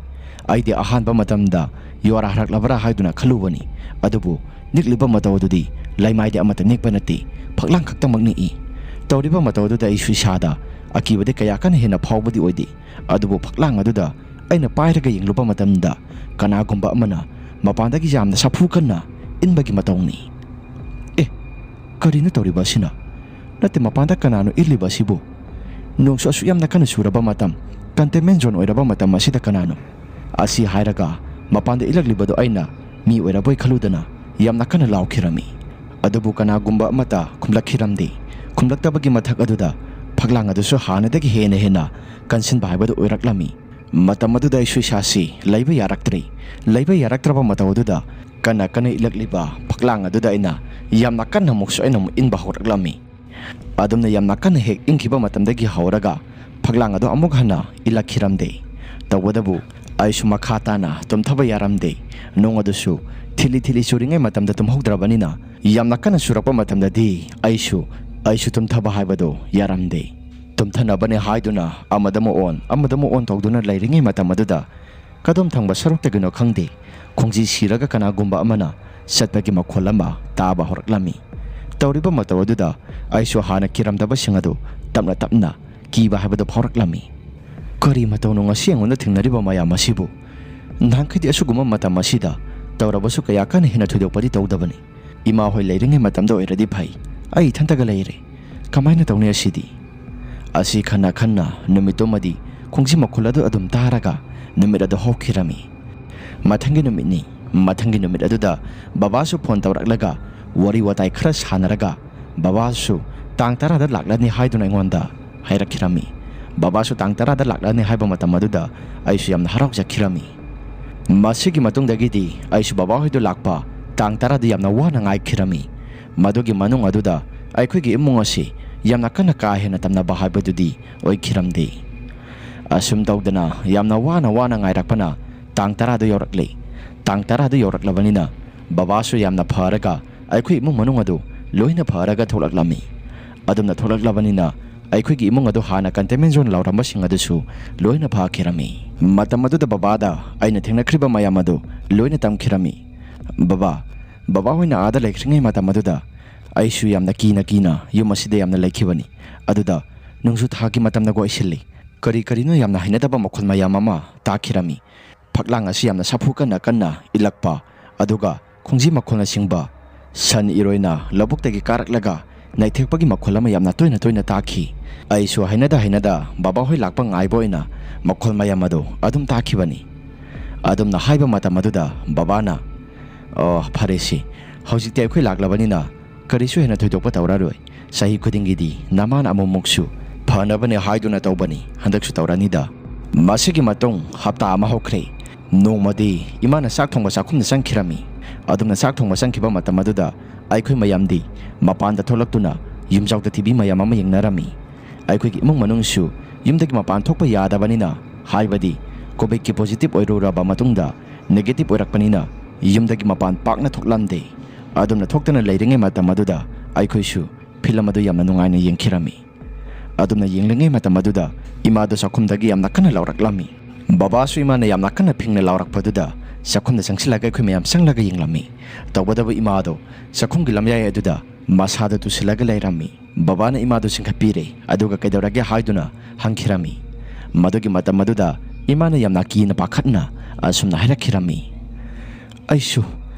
ꯑꯩꯗꯤ ꯑꯍꯥꯟꯕ ꯃꯇꯝꯗ ꯌꯣꯔꯥ ꯍꯔꯛꯂꯕ꯭ꯔꯥ ꯍꯥꯏꯗꯨꯅ ꯈꯜꯂꯨꯕꯅꯤ꯫ ꯑꯗꯨꯕꯨ ꯅꯤꯛꯂꯤꯕ ꯃꯇꯧ ꯑꯗꯨꯗꯤ ꯂꯩꯃꯥꯏꯗꯤ ꯑꯃꯠꯇ ꯅꯤꯛꯄ ꯅꯠꯇꯦ, ꯐꯛꯂꯥꯡ ꯈꯛꯇꯃꯛ ꯅꯤꯛꯏ꯫ ꯇꯧꯔꯤꯕ ꯃꯇꯧ ꯑꯗꯨꯗ ꯑꯩꯁꯨ ꯏꯁꯥꯗ ꯑꯀꯤꯕꯗꯤ ꯀꯌꯥ ꯀꯟꯅ ꯍꯦꯟꯅ ꯐꯥꯎꯕꯗꯤ ꯑꯣꯏꯗꯦ꯫ ꯑꯗꯨꯕꯨ ꯐꯛꯂꯥꯡ ꯑꯗꯨꯗ ꯑꯩꯅ ꯄꯥꯏꯔꯒ ꯌꯦꯡꯂꯨꯕ ꯃꯇꯝꯗ ꯀꯅꯥꯒꯨꯝꯕ ꯑꯃꯅ ꯃꯄꯥꯟꯗꯒꯤ ꯌꯥꯝꯅ ꯁꯥꯐꯨ ꯀꯟꯅ ꯏꯟꯕꯒꯤ ꯃꯇꯧꯅꯤ꯫ ꯑꯦ, ꯀꯔꯤꯅꯣ ꯇꯧꯔꯤꯕ ꯑꯁꯤꯅ? ꯅꯠꯇꯦ, ꯃꯄꯥꯟꯗ ꯀꯅꯥꯅꯣ ꯏꯜꯂꯤꯕ ꯑꯁꯤꯕꯨ? ꯅꯣꯡꯁꯨ ꯑꯁꯨꯛ ꯌꯥꯝꯅ ꯀꯟꯅ ꯆꯨꯔꯕ ꯃꯇꯝ, ꯀꯟꯇꯦꯟꯃꯦꯟ ꯖꯣꯟ ꯑꯣꯏꯔꯕ ꯃꯇꯝ ꯑꯁꯤꯗ ꯀꯅꯥꯅꯣ? ꯑꯁꯤ ꯍꯥꯏꯔꯒ ꯃꯄꯥꯟꯗ ꯏꯜꯂꯛꯂꯤꯕꯗꯨ ꯑꯩꯅ ꯃꯤ ꯑꯣꯏꯔꯕꯣꯏ ꯈꯜꯂꯨꯗꯅ ꯌꯥꯝꯅ ꯀꯟꯅ ꯂꯥꯎꯈꯤꯔꯝꯃꯤ꯫ ꯑꯗꯨꯕꯨ ꯀꯅꯥꯒꯨꯝꯕ ꯑꯃꯠꯇ ꯈꯨꯝꯂꯛꯈꯤꯔꯝꯗꯦ꯫ ꯈꯨꯝꯂꯛꯇꯕꯒꯤ ꯃꯊꯛ ꯑꯗꯨꯗ ꯐꯛꯂꯥꯡ ꯑꯗꯨꯁꯨ ꯍꯥꯟꯅꯗꯒꯤ ꯍꯦꯟꯅ ꯍꯦꯟꯅ ꯀꯟꯁꯤꯟꯕ ꯍꯥꯏꯕꯗꯨ ꯑꯣꯏꯔꯛꯂꯝꯃꯤ꯫ ꯃꯇꯝ ꯑꯗꯨꯗ ꯑꯩꯁꯨ ꯏꯁꯥꯁꯤ ꯂꯩꯕ ꯌꯥꯔꯛꯇ꯭ꯔꯦ꯫ ꯂꯩꯕ ꯌꯥꯔꯛꯇ꯭ꯔꯕ ꯃꯇꯧ ꯑꯗꯨꯗ ꯀꯟꯅ ꯀꯟꯅ ꯏꯜꯂꯛꯂꯤꯕ ꯐꯛꯂꯥꯡ ꯑꯗꯨꯗ ꯑꯩꯅ ꯌꯥꯝꯅ ꯀꯟꯅ ꯑꯃꯨꯛꯁꯨ ꯑꯩꯅ ꯑꯃꯨꯛ ꯏꯟꯕ ꯍꯧꯔꯛꯂꯝꯃꯤ꯫ ꯑꯗꯨꯝꯅ ꯌꯥꯝꯅ ꯀꯟꯅ ꯍꯦꯛ ꯏꯪꯈꯤꯕ ꯃꯇꯝꯗꯒꯤ ꯍꯧꯔꯒ ꯐꯛꯂꯥꯡ ꯑꯗꯨ ꯑꯃꯨꯛ ꯍꯟꯅ ꯏꯜꯂꯛꯈꯤꯔꯝꯗꯦ꯫ ꯇꯧꯕꯇꯕꯨ ꯑꯩꯁꯨ ꯃꯈꯥ ꯇꯥꯅ ꯇꯨꯝꯊꯕ ꯌꯥꯔꯝꯗꯦ꯫ ꯅꯣꯡ ꯑꯗꯨꯁꯨ ꯊꯤꯂꯤ ꯊꯤꯂꯤ ꯆꯨꯔꯤꯉꯩ ꯃꯇꯝꯗ ꯇꯨꯝꯍꯧꯗ꯭ꯔꯕꯅꯤꯅ, ꯌꯥꯝꯅ ꯀꯟꯅ ꯆꯨꯔꯛꯄ ꯃꯇꯝꯗꯗꯤ ꯑꯩꯁꯨ, ꯑꯩꯁꯨ ꯇꯨꯝꯊꯕ ꯍꯥꯏꯕꯗꯨ ꯌꯥꯔꯝꯗꯦ꯫ ꯇꯨꯝꯊꯅꯕꯅꯦ ꯍꯥꯏꯗꯨꯅ ꯑꯃꯗ ꯑꯃꯨꯛ ꯑꯣꯟ, ꯑꯃꯗ ꯑꯃꯨꯛ ꯑꯣꯟ ꯇꯧꯗꯨꯅ ꯂꯩꯔꯤꯉꯩ ꯃꯇꯝ ꯑꯗꯨꯗ, ꯀꯗꯣꯝ ꯊꯪꯕ ꯁꯔꯨꯛꯇꯒꯤꯅꯣ ꯈꯪꯗꯦ, ꯈꯣꯡꯖꯤ ꯁꯤꯔꯒ ꯀꯅꯥꯒꯨꯝꯕ ꯑꯃꯅ ꯆꯠꯄꯒꯤ ꯃꯈꯣꯜ ꯑꯃ ꯇꯥꯕ ꯍꯧꯔꯛꯂꯝꯃꯤ꯫ ꯇꯧꯔꯤꯕ ꯃꯇꯧ ꯑꯗꯨꯗ ꯑꯩꯁꯨ ꯍꯥꯟꯅ ꯀꯤꯔꯝꯗꯕꯁꯤꯡ ꯑꯗꯨ ꯇꯞꯅ ꯇꯞꯅ ꯀꯤꯕ ꯍꯥꯏꯕꯗꯨ ꯐꯥꯎꯔꯛꯂꯝꯃꯤ꯫ ꯀꯔꯤ ꯃꯇꯧꯅꯣ ꯉꯁꯤ ꯑꯩꯉꯣꯟꯗ ꯊꯦꯡꯅꯔꯤꯕ ꯃꯌꯥꯝ ꯑꯁꯤꯕꯨ? ꯅꯍꯥꯟꯈꯩꯗꯤ ꯑꯁꯤꯒꯨꯝꯕ ꯃꯇꯝ ꯑꯁꯤꯗ ꯇꯧꯔꯕꯁꯨ ꯀꯌꯥ ꯀꯟꯅ ꯍꯦꯟꯅ ꯊꯣꯏꯗꯣꯛꯄꯗꯤ ꯇꯧꯗꯕꯅꯤ꯫ ꯏꯃꯥ ꯍꯣꯏ ꯂꯩꯔꯤꯉꯩ ꯃꯇꯝꯗ ꯑꯣꯏꯔꯗꯤ ꯐꯩ, ꯑꯩ ꯏꯊꯟꯇꯒ ꯂꯩꯔꯦ꯫ ꯀꯃꯥꯏꯅ ꯇꯧꯅꯤ ꯑꯁꯤꯗꯤ? ꯑꯁꯤ ꯈꯟꯅ ꯈꯟꯅ ꯅꯨꯃꯤꯠꯇꯨꯃꯗꯤ ꯈꯣꯡꯖꯤ ꯃꯈꯣꯜ ꯑꯗꯨ ꯑꯗꯨꯝ ꯇꯥꯔꯒ ꯅꯨꯃꯤꯠ ꯑꯗꯨ ꯍꯧꯈꯤꯔꯝꯃꯤ꯫ ꯃꯊꯪꯒꯤ ꯅꯨꯃꯤꯠꯅꯤ꯫ ꯃꯊꯪꯒꯤ ꯅꯨꯃꯤꯠ ꯑꯗꯨꯗ ꯕꯕꯥꯁꯨ ꯐꯣꯟ ꯇꯧꯔꯛꯂꯒ ꯋꯥꯔꯤ ꯋꯥꯇꯥꯏ ꯈꯔ ꯁꯥꯟꯅꯔꯒ, ꯕꯕꯥꯁꯨ ꯇꯥꯡ ꯇꯔꯥꯗ ꯂꯥꯛꯂꯅꯤ ꯍꯥꯏꯗꯨꯅ ꯑꯩꯉꯣꯟꯗ ꯍꯥꯏꯔꯛꯈꯤꯔꯝꯃꯤ꯫ ꯕꯕꯥꯁꯨ ꯇꯥꯡ ꯇꯔꯥꯗ ꯂꯥꯛꯂꯅꯤ ꯍꯥꯏꯕ ꯃꯇꯝ ꯑꯗꯨꯗ ꯑꯩꯁꯨ ꯌꯥꯝꯅ ꯍꯔꯥꯎꯖꯈꯤꯔꯝꯃꯤ꯫ ꯃꯁꯤꯒꯤ ꯃꯇꯨꯡꯗꯒꯤꯗꯤ ꯑꯩꯁꯨ ꯕꯕꯥꯍꯣꯏꯗꯨ ꯂꯥꯛꯄ ꯇꯥꯡ ꯇꯔꯥꯗꯨ ꯌꯥꯝꯅ ꯋꯥꯅ ꯉꯥꯏꯈꯤꯔꯝꯃꯤ꯫ ꯃꯗꯨꯒꯤ ꯃꯅꯨꯡ ꯑꯗꯨꯗ ꯑꯩꯈꯣꯏꯒꯤ ꯏꯃꯨꯡ ꯑꯁꯤ ꯌꯥꯝꯅ ꯀꯟꯅ ꯀꯥ ꯍꯦꯟꯅ ꯇꯝꯅꯕ ꯍꯥꯏꯕꯗꯨꯗꯤ ꯑꯣꯏꯈꯤꯔꯝꯗꯦ꯫ ꯑꯁꯨꯝ ꯇꯧꯗꯅ ꯌꯥꯝꯅ ꯋꯥꯅ ꯋꯥꯅ ꯉꯥꯏꯔꯛꯄꯅ ꯇꯥꯡ ꯇꯔꯥꯗꯨ ꯌꯧꯔꯛꯂꯦ꯫ ꯇꯥꯡ ꯇꯔꯥꯗꯨ ꯌꯧꯔꯛꯂꯕꯅꯤꯅ ꯕꯕꯥꯁꯨ ꯌꯥꯝꯅ ꯐꯔꯒ ꯑꯩꯈꯣꯏ ꯏꯃꯨꯡ ꯃꯅꯨꯡ ꯑꯗꯨ ꯂꯣꯏꯅ ꯐꯔꯒ ꯊꯣꯛꯂꯛꯂꯝꯃꯤ꯫ ꯑꯗꯨꯝꯅ ꯊꯣꯛꯂꯛꯂꯕꯅꯤꯅ ꯑꯩꯈꯣꯏꯒꯤ ꯏꯃꯨꯡ ꯑꯗꯨ ꯍꯥꯟꯅ containment zone ꯂꯥꯎꯔꯝꯕꯁꯤꯡ ꯑꯗꯨꯁꯨ ꯂꯣꯏꯅ ꯐꯈꯤꯔꯝꯃꯤ꯫ ꯃꯇꯝ ꯑꯗꯨꯗ ꯕꯕꯥꯗ ꯑꯩꯅ ꯊꯦꯡꯅꯈ꯭ꯔꯤꯕ ꯃꯌꯥꯝ ꯑꯗꯨ ꯂꯣꯏꯅ ꯇꯝꯈꯤꯔꯝꯃꯤ꯫ "ꯕꯕꯥ, ꯕꯕꯥ ꯍꯣꯏꯅ ꯑꯥꯗ ꯂꯩꯈ꯭ꯔꯤꯉꯩ ꯃꯇꯝ ꯑꯗꯨꯗ ꯑꯩꯁꯨ ꯌꯥꯝꯅ ꯀꯤꯅ ꯀꯤꯅ ꯌꯨꯝ ꯑꯁꯤꯗ ꯌꯥꯝꯅ ꯂꯩꯈꯤꯕꯅꯤ꯫ ꯑꯗꯨꯗ ꯅꯣꯡꯖꯨ ꯊꯥꯒꯤ ꯃꯇꯝꯅꯒ ꯑꯣꯏꯁꯤꯜꯂꯤ꯫ ꯀꯔꯤ ꯀꯔꯤꯅꯣ ꯌꯥꯝꯅ ꯍꯩꯅꯗꯕ ꯃꯈꯣꯜ ꯃꯌꯥꯝ ꯑꯃ ꯇꯥꯈꯤꯔꯝꯃꯤ꯫ ꯐꯛꯂꯥꯡ ꯑꯁꯤ ꯌꯥꯝꯅ ꯁꯥꯐꯨ ꯀꯟꯅ ꯀꯟꯅ ꯏꯜꯂꯛꯄ, ꯑꯗꯨꯒ ꯈꯣꯡꯖꯤ ꯃꯈꯣꯜꯅꯆꯤꯡꯕ, ꯁꯟ ꯏꯔꯣꯏꯅ ꯂꯧꯕꯨꯛꯇꯒꯤ ꯀꯥꯔꯛꯂꯒ ꯅꯩꯊꯦꯛꯄꯒꯤ ꯃꯈꯣꯜ ꯑꯃ ꯌꯥꯝꯅ ꯇꯣꯏꯅ ꯇꯣꯏꯅ ꯇꯥꯈꯤ꯫ ꯑꯩꯁꯨ ꯍꯩꯅꯗ ꯍꯩꯅꯗ ꯕꯕꯥꯍꯣꯏ ꯂꯥꯛꯄ ꯉꯥꯏꯕ ꯑꯣꯏꯅ ꯃꯈꯣꯜ ꯃꯌꯥꯝ ꯑꯗꯨ ꯑꯗꯨꯝ ꯇꯥꯈꯤꯕꯅꯤ"꯫ ꯑꯗꯨꯝꯅ ꯍꯥꯏꯕ ꯃꯇꯝ ꯑꯗꯨꯗ ꯕꯕꯥꯅ, "ꯑꯣ, ꯐꯔꯦꯁꯤ, ꯍꯧꯖꯤꯛꯇꯤ ꯑꯩꯈꯣꯏ ꯂꯥꯛꯂꯕꯅꯤꯅ ꯀꯔꯤꯁꯨ ꯍꯦꯟꯅ ꯊꯣꯏꯗꯣꯛꯄ ꯇꯧꯔꯔꯣꯏ꯫ ꯆꯍꯤ ꯈꯨꯗꯤꯡꯒꯤꯗꯤ ꯅꯃꯥꯅ ꯑꯃꯨꯛꯃꯨꯛꯁꯨ ꯐꯅꯕꯅꯦ ꯍꯥꯏꯗꯨꯅ ꯇꯧꯕꯅꯤ, ꯍꯟꯗꯛꯁꯨ ꯇꯧꯔꯅꯤꯗ"꯫ ꯃꯁꯤꯒꯤ ꯃꯇꯨꯡ ꯍꯞꯇꯥ ꯑꯃ ꯍꯧꯈ꯭ꯔꯦ꯫ ꯅꯣꯡꯃꯗꯤ ꯏꯃꯥꯅ ꯆꯥꯛ ꯊꯣꯡꯕ ꯆꯥꯛꯈꯨꯝꯗ ꯆꯪꯈꯤꯔꯝꯃꯤ꯫ ꯑꯗꯨꯝꯅ ꯆꯥꯛ ꯊꯣꯡꯕ ꯆꯪꯈꯤꯕ ꯃꯇꯝ ꯑꯗꯨꯗ ꯑꯩꯈꯣꯏ ꯃꯌꯥꯝꯗꯤ ꯃꯄꯥꯟꯗ ꯊꯣꯛꯂꯛꯇꯨꯅ ꯌꯨꯝꯖꯥꯎꯗ ꯇꯤꯚꯤ ꯃꯌꯥꯝ ꯑꯃ ꯌꯦꯡꯅꯔꯝꯃꯤ꯫ ꯑꯩꯈꯣꯏꯒꯤ ꯏꯃꯨꯡ ꯃꯅꯨꯡꯁꯨ ꯌꯨꯝꯗꯒꯤ ꯃꯄꯥꯟ ꯊꯣꯛꯄ ꯌꯥꯗꯕꯅꯤꯅ, ꯍꯥꯏꯕꯗꯤ ꯀꯣꯚꯤꯗꯀꯤ ꯄꯣꯖꯤꯇꯤꯚ ꯑꯣꯏꯔꯨꯔꯕ ꯃꯇꯨꯡꯗ ꯅꯦꯒꯦꯇꯤꯚ ꯑꯣꯏꯔꯛꯄꯅꯤꯅ, ꯌꯨꯝꯗꯒꯤ ꯃꯄꯥꯟ ꯄꯥꯛꯅ ꯊꯣꯛꯂꯝꯗꯦ꯫ ꯑꯗꯨꯝꯅ ꯊꯣꯛꯇꯅ ꯂꯩꯔꯤꯉꯩ ꯃꯇꯝ ꯑꯗꯨꯗ ꯑꯩꯈꯣꯏꯁꯨ ꯐꯤꯂꯝ ꯑꯗꯨ ꯌꯥꯝꯅ ꯅꯨꯡꯉꯥꯏꯅ ꯌꯦꯡꯈꯤꯔꯝꯃꯤ꯫ ꯑꯗꯨꯝꯅ ꯌꯦꯡꯂꯤꯉꯩ ꯃꯇꯝ ꯑꯗꯨꯗ ꯏꯃꯥꯗꯨ ꯆꯥꯛꯈꯨꯝꯗꯒꯤ ꯌꯥꯝꯅ ꯀꯟꯅ ꯂꯥꯎꯔꯛꯂꯝꯃꯤ꯫ ꯕꯕꯥꯁꯨ ꯏꯃꯥꯅ ꯌꯥꯝꯅ ꯀꯟꯅ ꯐꯤꯡꯅ ꯂꯥꯎꯔꯛꯄꯗꯨꯗ ꯆꯥꯛꯈꯨꯝꯗ ꯆꯪꯁꯤꯜꯂꯒ ꯑꯩꯈꯣꯏ ꯃꯌꯥꯝ ꯆꯪꯂꯒ ꯌꯦꯡꯂꯝꯃꯤ꯫ ꯇꯧꯕꯇꯕꯨ ꯏꯃꯥꯗꯣ ꯆꯥꯛꯈꯨꯝꯒꯤ ꯂꯝꯌꯥꯏ ꯑꯗꯨꯗ ꯃꯁꯥꯗꯨ ꯇꯨꯁꯤꯜꯂꯒ ꯂꯩꯔꯝꯃꯤ꯫ ꯕꯕꯥꯅ ꯏꯃꯥꯗꯨ ꯆꯤꯡꯈꯠꯄꯤꯔꯦ, ꯑꯗꯨꯒ "ꯀꯩꯗꯧꯔꯒꯦ?" ꯍꯥꯏꯗꯨꯅ ꯍꯪꯈꯤꯔꯝꯃꯤ꯫ ꯃꯗꯨꯒꯤ ꯃꯇꯝ ꯑꯗꯨꯗ ꯏꯃꯥꯅ ꯌꯥꯝꯅ ꯀꯤꯅ ꯄꯥꯈꯠꯅ ꯑꯁꯨꯝꯅ ꯍꯥꯏꯔꯛꯈꯤꯔꯝꯃꯤ, "ꯑꯩꯁꯨ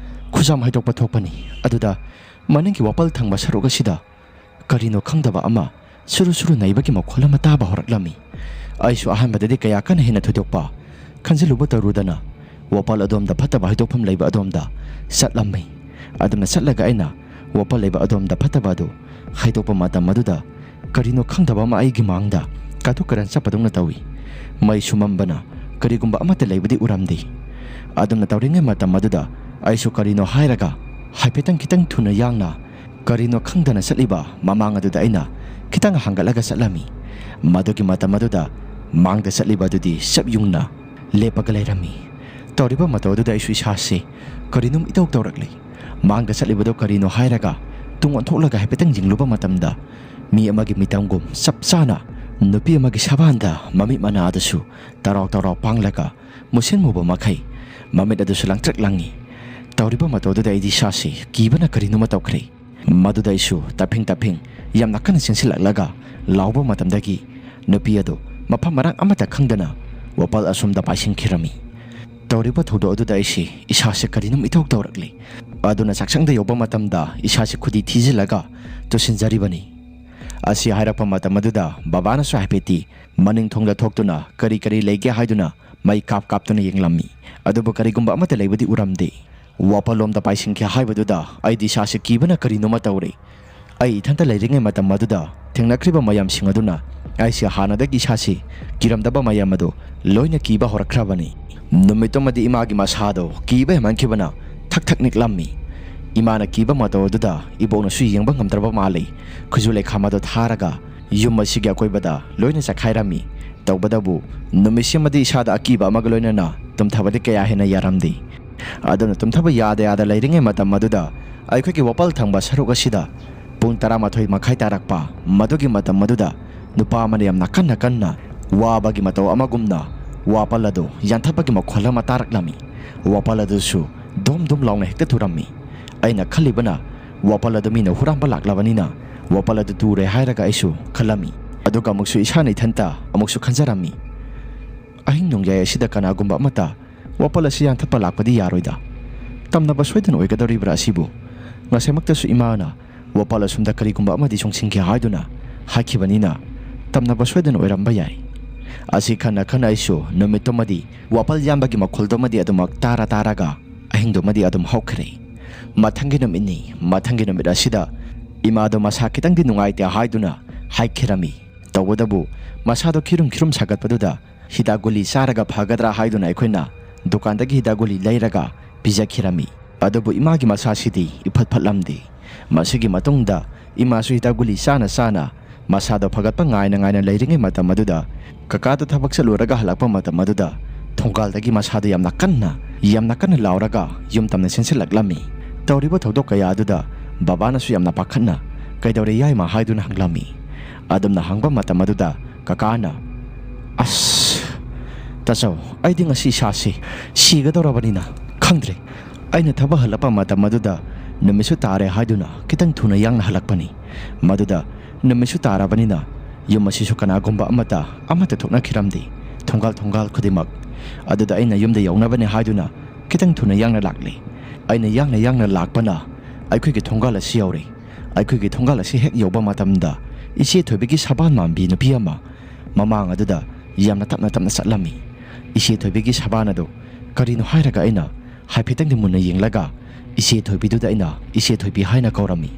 ꯈꯨꯖꯥꯝ ꯍꯩꯗꯣꯛꯄ ꯊꯣꯛꯄꯅꯤ, ꯑꯗꯨꯗ ꯃꯅꯤꯡꯒꯤ ꯋꯥꯄꯜ ꯊꯪꯕ ꯁꯔꯨꯛ ꯑꯁꯤꯗ ꯀꯔꯤꯅꯣ ꯈꯪꯗꯕ ꯑꯃ ꯁꯨꯔꯨ ꯁꯨꯔꯨ ꯅꯩꯕꯒꯤ ꯃꯈꯣꯜ ꯑꯃ ꯇꯥꯕ ꯍꯧꯔꯛꯂꯝꯃꯤ꯫ ꯑꯩꯁꯨ ꯑꯍꯥꯟꯕꯗꯗꯤ ꯀꯌꯥ ꯀꯟꯅ ꯍꯦꯟꯅ ꯊꯣꯏꯗꯣꯛꯄ ꯈꯟꯖꯤꯜꯂꯨꯕ ꯇꯧꯔꯨꯗꯅ ꯋꯥꯄꯜ ꯑꯗꯣꯝꯗ ꯐꯠꯇꯕ ꯍꯩꯗꯣꯛꯐꯝ ꯂꯩꯕ ꯑꯗꯣꯝꯗ ꯆꯠꯂꯝꯃꯤ꯫ ꯑꯗꯨꯝꯅ ꯆꯠꯂꯒ ꯑꯩꯅ ꯋꯥꯄꯜ ꯂꯩꯕ ꯑꯗꯣꯝꯗ ꯐꯠꯇꯕ ꯑꯗꯨ ꯍꯩꯗꯣꯛꯄ ꯃꯇꯝ ꯑꯗꯨꯗ ꯀꯔꯤꯅꯣ ꯈꯪꯗꯕ ꯑꯃ ꯑꯩꯒꯤ ꯃꯥꯡꯗ ꯀꯥꯇꯨ ꯀꯔꯟ ꯆꯠꯄꯗꯧꯅ ꯇꯧꯏ꯫ ꯃꯩꯁꯨ ꯃꯝꯕꯅ ꯀꯔꯤꯒꯨꯝꯕ ꯑꯃꯠꯇ ꯂꯩꯕꯗꯤ ꯎꯔꯝꯗꯦ꯫ ꯑꯗꯨꯝꯅ ꯇꯧꯔꯤꯉꯩ ꯃꯇꯝ ꯑꯗꯨꯗ ꯑꯩꯁꯨ ꯀꯔꯤꯅꯣ ꯍꯥꯏꯔꯒ ꯍꯥꯏꯐꯦꯠꯇꯪ ꯈꯤꯇꯪ ꯊꯨꯅ ꯌꯥꯡꯅ ꯀꯔꯤꯅꯣ ꯈꯪꯗꯅ ꯆꯠꯂꯤꯕ ꯃꯃꯥꯡ ꯑꯗꯨꯗ ꯑꯩꯅ ꯈꯤꯇꯪ ꯍꯥꯡꯒꯠꯂꯒ ꯆꯠꯂꯝꯃꯤ꯫ ꯃꯗꯨꯒꯤ ꯃꯇꯝ ꯑꯗꯨꯗ ꯃꯥꯡꯗ ꯆꯠꯂꯤꯕ ꯑꯗꯨꯗꯤ ꯆꯞ ꯌꯨꯡꯅ ꯂꯦꯞꯄꯒ ꯂꯩꯔꯝꯃꯤ꯫ ꯇꯧꯔꯤꯕ ꯃꯇꯧ ꯑꯗꯨꯗ ꯑꯩꯁꯨ ꯏꯁꯥꯁꯦ ꯀꯔꯤꯅꯣꯝ ꯏꯇꯧ ꯇꯧꯔꯛꯂꯤ꯫ ꯃꯥꯡꯗ ꯆꯠꯂꯤꯕꯗꯣ ꯀꯔꯤꯅꯣ ꯍꯥꯏꯔꯒ ꯇꯨꯡ ꯑꯣꯟꯊꯣꯛꯂꯒ ꯍꯥꯏꯐꯦꯠꯇꯪ ꯌꯦꯡꯂꯨꯕ ꯃꯇꯝꯗ ꯃꯤ ꯑꯃꯒꯤ ꯃꯤꯇꯝꯒꯨꯝ ꯆꯞ ꯆꯥꯅ ꯅꯨꯄꯤ ꯑꯃꯒꯤ ꯁꯕꯥꯟꯗ ꯃꯃꯤꯠ ꯃꯅꯥ ꯑꯗꯨꯁꯨ ꯇꯔꯥꯎ ꯇꯔꯥꯎ ꯄꯥꯡꯂꯒ ꯃꯨꯁꯤꯟ ꯃꯨꯕ ꯃꯈꯩ ꯃꯃꯤꯠ ꯑꯗꯨꯁꯨ ꯂꯪꯇ꯭ꯔꯤꯛ ꯂꯪꯉꯤ꯫ ꯇꯧꯔꯤꯕ ꯃꯇꯧ ꯑꯗꯨꯗ ꯑꯩꯗꯤ ꯏꯁꯥꯁꯤ ꯀꯤꯕꯅ ꯀꯔꯤꯅꯣꯃ ꯇꯧꯈ꯭ꯔꯦ꯫ ꯃꯗꯨꯗ ꯑꯩꯁꯨ ꯇꯞꯐꯤꯡ ꯇꯞꯐꯤꯡ ꯌꯥꯝꯅ ꯀꯟꯅ ꯆꯦꯟꯁꯤꯜꯂꯛꯂꯒ ꯂꯥꯎꯕ ꯃꯇꯝꯗꯒꯤ ꯅꯨꯄꯤ ꯑꯗꯨ ꯃꯐꯝ ꯃꯔꯥꯡ ꯑꯃꯠꯇ ꯈꯪꯗꯅ ꯋꯥꯄꯜ ꯑꯁꯣꯝꯗ ꯄꯥꯏꯁꯤꯟꯈꯤꯔꯝꯃꯤ꯫ ꯇꯧꯔꯤꯕ ꯊꯧꯗꯣꯛ ꯑꯗꯨꯗ ꯑꯩꯁꯤ ꯏꯁꯥꯁꯦ ꯀꯔꯤꯅꯣꯝ ꯏꯇꯧ ꯇꯧꯔꯛꯂꯤ꯫ ꯑꯗꯨꯅ ꯆꯥꯛꯁꯪꯗ ꯌꯧꯕ ꯃꯇꯝꯗ ꯏꯁꯥꯁꯦ ꯈꯨꯗꯤ ꯊꯤꯖꯤꯜꯂꯒ ꯇꯨꯁꯤꯟꯖꯔꯤꯕꯅꯤ꯫ ꯑꯁꯤ ꯍꯥꯏꯔꯛꯄ ꯃꯇꯝ ꯑꯗꯨꯗ ꯕꯕꯥꯅꯁꯨ ꯍꯥꯏꯐꯦꯠꯇꯤ ꯃꯅꯤꯡ ꯊꯣꯡꯗ ꯊꯣꯛꯇꯨꯅ ꯀꯔꯤ ꯀꯔꯤ ꯂꯩꯒꯦ ꯍꯥꯏꯗꯨꯅ ꯃꯩ ꯀꯥꯞ ꯀꯥꯞꯇꯨꯅ ꯌꯦꯡꯂꯝꯃꯤ꯫ ꯑꯗꯨꯕꯨ ꯀꯔꯤꯒꯨꯝꯕ ꯑꯃꯠꯇ ꯂꯩꯕꯗꯤ ꯎꯔꯝꯗꯦ꯫ ꯋꯥꯄꯜꯂꯣꯝꯗ ꯄꯥꯏꯁꯤꯟꯈꯤ ꯍꯥꯏꯕꯗꯨꯗ ꯑꯩꯗꯤ ꯏꯁꯥꯁꯦ ꯀꯤꯕꯅ ꯀꯔꯤꯅꯣꯃ ꯇꯧꯔꯦ꯫ ꯑꯩ ꯏꯊꯟꯇ ꯂꯩꯔꯤꯉꯩ ꯃꯇꯝ ꯑꯗꯨꯗ ꯊꯦꯡꯅꯈ꯭ꯔꯤꯕ ꯃꯌꯥꯝꯁꯤꯡ ꯑꯗꯨꯅ ꯑꯩꯁꯦ ꯍꯥꯟꯅꯗꯒꯤ ꯏꯁꯥꯁꯤ ꯀꯤꯔꯝꯗꯕ ꯃꯌꯥꯝ ꯑꯗꯨ ꯂꯣꯏꯅ ꯀꯤꯕ ꯍꯧꯔꯛꯈ꯭ꯔꯕꯅꯤ꯫ ꯅꯨꯃꯤꯠꯇꯨꯃꯗꯤ ꯏꯃꯥꯒꯤ ꯃꯁꯥꯗꯣ ꯀꯤꯕ ꯍꯦꯟꯃꯟꯈꯤꯕꯅ ꯊꯛ ꯊꯛ ꯅꯤꯛꯂꯝꯃꯤ꯫ ꯏꯃꯥꯅ ꯀꯤꯕ ꯃꯇꯧ ꯑꯗꯨꯗ ꯏꯕꯣꯛꯅꯁꯨ ꯌꯦꯡꯕ ꯉꯝꯗ꯭ꯔꯕ ꯃꯥꯜꯂꯤ꯫ ꯈꯨꯖꯨ ꯂꯩꯈꯥꯝ ꯑꯗꯨ ꯊꯥꯔꯒ ꯌꯨꯝ ꯑꯁꯤꯒꯤ ꯑꯀꯣꯏꯕꯗ ꯂꯣꯏꯅ ꯆꯈꯥꯏꯔꯝꯃꯤ꯫ ꯇꯧꯕꯇꯕꯨ ꯅꯨꯃꯤꯠꯁꯤꯃꯗꯤ ꯏꯁꯥꯗ ꯑꯀꯤꯕ ꯑꯃꯒ ꯂꯣꯏꯅꯅ ꯇꯨꯝꯊꯕꯗꯤ ꯀꯌꯥ ꯍꯦꯟꯅ ꯌꯥꯔꯝꯗꯦ꯫ ꯑꯗꯨꯅ ꯇꯨꯝꯊꯕ ꯌꯥꯗ ꯌꯥꯗ ꯂꯩꯔꯤꯉꯩ ꯃꯇꯝ ꯑꯗꯨꯗ ꯑꯩꯈꯣꯏꯒꯤ ꯋꯥꯄꯜ ꯊꯪꯕ ꯁꯔꯨꯛ ꯑꯁꯤꯗ ꯄꯨꯡ ꯇꯔꯥꯃꯥꯊꯣꯏ ꯃꯈꯥꯏ ꯇꯥꯔꯛꯄ ꯃꯗꯨꯒꯤ ꯃꯇꯝ ꯑꯗꯨꯗ ꯅꯨꯄꯥ ꯑꯃꯅ ꯌꯥꯝꯅ ꯀꯟꯅ ꯀꯟꯅ ꯋꯥꯕꯒꯤ ꯃꯇꯧ ꯑꯃꯒꯨꯝꯅ ꯋꯥꯄꯜ ꯑꯗꯨ ꯌꯥꯟꯊꯠꯄꯒꯤ ꯃꯈꯣꯜ ꯑꯃ ꯇꯥꯔꯛꯂꯝꯃꯤ꯫ ꯋꯥꯄꯜ ꯑꯗꯨꯁꯨ ꯗꯨꯝ ꯗꯨꯝ ꯂꯥꯎꯅ ꯍꯦꯛꯇ ꯇꯨꯔꯝꯃꯤ꯫ ꯑꯩꯅ ꯈꯜꯂꯤꯕꯅ ꯋꯥꯄꯜ ꯑꯗꯨ ꯃꯤꯅ ꯍꯨꯔꯥꯟꯕ ꯂꯥꯛꯂꯕꯅꯤꯅ ꯋꯥꯄꯜ ꯑꯗꯨ ꯇꯨꯔꯦ ꯍꯥꯏꯔꯒ ꯑꯩꯁꯨ ꯈꯜꯂꯝꯃꯤ꯫ ꯑꯗꯨꯒ ꯑꯃꯨꯛꯁꯨ ꯏꯁꯥꯅ ꯏꯊꯟꯇ ꯑꯃꯨꯛꯁꯨ ꯈꯟꯖꯔꯝꯃꯤ, ꯑꯍꯤꯡ ꯅꯣꯡꯌꯥꯏ ꯑꯁꯤꯗ ꯀꯅꯥꯒꯨꯝꯕ ꯑꯃꯠꯇ ꯋꯥꯄꯜ ꯑꯁꯤ ꯌꯥꯟꯊꯠꯄ ꯂꯥꯛꯄꯗꯤ ꯌꯥꯔꯣꯏꯗ꯫ ꯇꯝꯅꯕ ꯁꯣꯏꯗꯅ ꯑꯣꯏꯒꯗꯧꯔꯤꯕ꯭ꯔꯥ ꯑꯁꯤꯕꯨ? ꯉꯁꯥꯏꯃꯛꯇꯁꯨ ꯏꯃꯥꯅ ꯋꯥꯄꯜ ꯑꯁꯣꯝꯗ ꯀꯔꯤꯒꯨꯝꯕ ꯑꯃꯗꯤ ꯆꯣꯡꯁꯤꯟꯈꯤ ꯍꯥꯏꯗꯨꯅ ꯍꯥꯏꯈꯤꯕꯅꯤꯅ ꯇꯝꯅꯕ ꯁꯣꯏꯗꯅ ꯑꯣꯏꯔꯝꯕ ꯌꯥꯏ꯫ ꯑꯁꯤ ꯈꯟꯅ ꯈꯟꯅ ꯑꯩꯁꯨ ꯅꯨꯃꯤꯠꯇꯨꯃꯗꯤ ꯋꯥꯄꯜ ꯌꯥꯟꯕꯒꯤ ꯃꯈꯣꯜꯗꯨꯃꯗꯤ ꯑꯗꯨꯃꯛ ꯇꯥꯔ ꯇꯥꯔꯒ ꯑꯍꯤꯡꯗꯨꯃꯗꯤ ꯑꯗꯨꯝ ꯍꯧꯈ꯭ꯔꯦ꯫ ꯃꯊꯪꯒꯤ ꯅꯨꯃꯤꯠꯅꯤ꯫ ꯃꯊꯪꯒꯤ ꯅꯨꯃꯤꯠ ꯑꯁꯤꯗ ꯏꯃꯥꯗꯣ ꯃꯁꯥ ꯈꯤꯇꯪꯗꯤ ꯅꯨꯡꯉꯥꯏꯇꯦ ꯍꯥꯏꯗꯨꯅ ꯍꯥꯏꯈꯤꯔꯝꯃꯤ꯫ ꯇꯧꯕꯇꯕꯨ ꯃꯁꯥꯗꯣ ꯈꯤꯔꯨꯝ ꯈꯤꯔꯨꯝ ꯁꯥꯒꯠꯄꯗꯨꯗ ꯍꯤꯗꯥꯛ ꯒꯨꯂꯤ ꯆꯥꯔꯒ ꯐꯒꯗ꯭ꯔꯥ ꯍꯥꯏꯗꯨꯅ ꯑꯩꯈꯣꯏꯅ ꯗꯨꯀꯥꯟꯗꯒꯤ ꯍꯤꯗꯥꯛ ꯒꯨꯂꯤ ꯂꯩꯔꯒ ꯄꯤꯖꯈꯤꯔꯝꯃꯤ꯫ ꯑꯗꯨꯕꯨ ꯏꯃꯥꯒꯤ ꯃꯁꯥꯁꯤꯗꯤ ꯏꯐꯠ ꯐꯠꯂꯝꯗꯦ꯫ ꯃꯁꯤꯒꯤ ꯃꯇꯨꯡꯗ ꯏꯃꯥꯁꯨ ꯍꯤꯗꯥꯛ ꯒꯨꯂꯤ ꯆꯥꯅ ꯆꯥꯅ ꯃꯁꯥꯗꯣ ꯐꯒꯠꯄ ꯉꯥꯏꯅ ꯉꯥꯏꯅ ꯂꯩꯔꯤꯉꯩ ꯃꯇꯝ ꯑꯗꯨꯗ ꯀꯀꯥꯗꯣ ꯊꯕꯛ ꯆꯠꯂꯨꯔꯒ ꯍꯜꯂꯛꯄ ꯃꯇꯝ ꯑꯗꯨꯗ ꯊꯣꯡꯒꯥꯜꯗꯒꯤ ꯃꯁꯥꯗꯣ ꯌꯥꯝꯅ ꯀꯟꯅ, ꯌꯥꯝꯅ ꯀꯟꯅ ꯂꯥꯎꯔꯒ ꯌꯨꯝ ꯇꯝꯅ ꯆꯦꯟꯁꯤꯜꯂꯛꯂꯝꯃꯤ꯫ ꯇꯧꯔꯤꯕ ꯊꯧꯗꯣꯛ ꯀꯌꯥ ꯑꯗꯨꯗ ꯕꯕꯥꯅꯁꯨ ꯌꯥꯝꯅ ꯄꯥꯈꯠꯅ, "ꯀꯩꯗꯧꯔꯦ ꯌꯥꯏꯃ?" ꯍꯥꯏꯗꯨꯅ ꯍꯪꯂꯝꯃꯤ꯫ ꯑꯗꯨꯝꯅ ꯍꯪꯕ ꯃꯇꯝ ꯑꯗꯨꯗ ꯀꯀꯥꯅ, "ꯑꯁ, ꯇꯥꯆꯧ, ꯑꯩꯗꯤ ꯉꯁꯤ ꯏꯁꯥꯁꯤ ꯁꯤꯒꯗꯧꯔꯕꯅꯤꯅ ꯈꯪꯗ꯭ꯔꯦ꯫ ꯑꯩꯅ ꯊꯕꯛ ꯍꯜꯂꯛꯄ ꯃꯇꯝ ꯑꯗꯨꯗ ꯅꯨꯃꯤꯠꯁꯨ ꯇꯥꯔꯦ ꯍꯥꯏꯗꯨꯅ ꯈꯤꯇꯪ ꯊꯨꯅ ꯌꯥꯡꯅ ꯍꯜꯂꯛꯄꯅꯤ꯫ ꯃꯗꯨꯗ ꯅꯨꯃꯤꯠꯁꯨ ꯇꯥꯔꯕꯅꯤꯅ ꯌꯨꯝ ꯑꯁꯤꯁꯨ ꯀꯅꯥꯒꯨꯝꯕ ꯑꯃꯠꯇ, ꯑꯃꯠꯇ ꯊꯣꯛꯅꯈꯤꯔꯝꯗꯦ꯫ ꯊꯣꯡꯒꯥꯜ, ꯊꯣꯡꯒꯥꯜ ꯈꯨꯗꯤꯡꯃꯛ꯫ ꯑꯗꯨꯗ ꯑꯩꯅ ꯌꯨꯝꯗ ꯌꯧꯅꯕꯅꯦ ꯍꯥꯏꯗꯨꯅ ꯈꯤꯇꯪ ꯊꯨꯅ ꯌꯥꯡꯅ ꯂꯥꯛꯂꯦ꯫ ꯑꯩꯅ ꯌꯥꯡꯅ ꯌꯥꯡꯅ ꯂꯥꯛꯄꯅ ꯑꯩꯈꯣꯏꯒꯤ ꯊꯣꯡꯒꯥꯜ ꯑꯁꯤ ꯌꯧꯔꯦ꯫ ꯑꯩꯈꯣꯏꯒꯤ ꯊꯣꯡꯒꯥꯜ ꯑꯁꯤ ꯍꯦꯛ ꯌꯧꯕ ꯃꯇꯝꯗ ꯏꯆꯦ ꯊꯣꯏꯕꯤꯒꯤ ꯁꯕꯥꯟ ꯃꯥꯟꯕꯤ ꯅꯨꯄꯤ ꯑꯃ ꯃꯃꯥꯡ ꯑꯗꯨꯗ ꯌꯥꯝꯅ ꯇꯞꯅ ꯇꯞꯅ ꯆꯠꯂꯝꯃꯤ꯫ ꯏꯆꯦ ꯊꯣꯏꯕꯤꯒꯤ ꯁꯕꯥꯟ ꯑꯗꯨ ꯀꯔꯤꯅꯣ ꯍꯥꯏꯔꯒ ꯑꯩꯅ ꯍꯥꯏꯐꯦꯠꯇꯪꯗꯤ ꯃꯨꯟꯅ ꯌꯦꯡꯂꯒ ꯏꯆꯦ ꯊꯣꯏꯕꯤꯗꯨꯗ ꯑꯩꯅ ꯏꯆꯦ ꯊꯣꯏꯕꯤ ꯍꯥꯏꯅ ꯀꯧꯔꯝꯃꯤ꯫